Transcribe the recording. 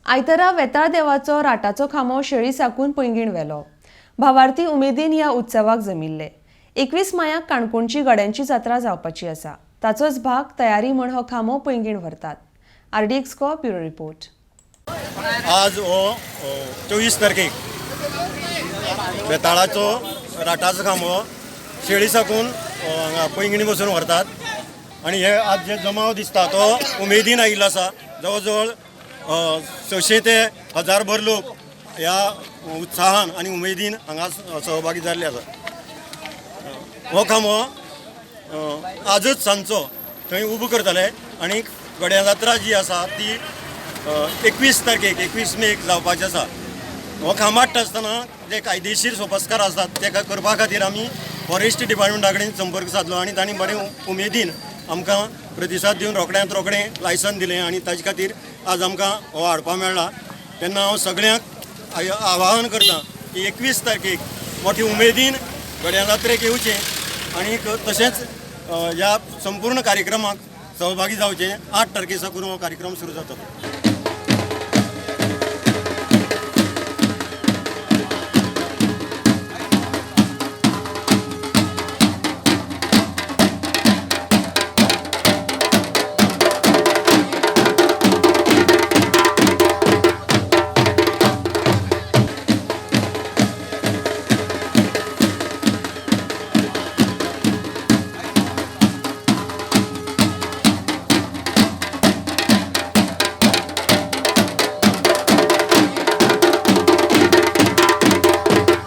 आयतारा वेताळ देवाचो राटाचो खांबो शेळी साकून पैंगीण व्हेलो. भावार्थी उमेदीन ह्या उत्सवाक जमिल्ले. 21 मायाक काणकोणची गड्यांची जात्रा जावपाची आसा. ताचोच भाग तयारी म्हण हो खांबो पैंगीण व्हरतात. आरडीएक्स को ब्युरो रिपोर्ट. आज हो 24 तारखेक बेताळाचो राटाचो खांबो शेळी साकून हांगा पैंगिणी बसून व्हरतात आनी हे आज जे जमाव दिसता तो उमेदीन आयिल्लो आसा. जवळ जवळ 600 ते 1000भर लोक ह्या उत्साहान आनी उमेदीन हांगा सहभागी जाल्ले आसा. हो खांबो आजच सांजचो थंय उबो करतले आनी गड्या जात्रा जी आसा ती 21 तारखेक, 21 मेक जावपाची आसा. हो खांबो हाडटा आसतना जे कायदेशीर सोपस्कार आसात ते करपा खातीर आमी फॉरेस्ट डिपार्टमेंटा कडेन संपर्क सादलो आनी तांणी बरे उमेदीन आमकां प्रतिसाद दिवन रोखड्यांत रोखडें लायसन दिलें आनी ताजे खातीर आज आमकां हो हाडपा मेळ्ळा. तेन्ना हांव सगळ्यांक आवाहन करता की 21 तारखेक मोठी उमेदीन गड्या जात्रेक येवचें आनी तशेंच ह्या संपूर्ण कार्यक्रमाक सहभागी जावचें. 8 तारखे साकून हो कार्यक्रम सुरू जातलो.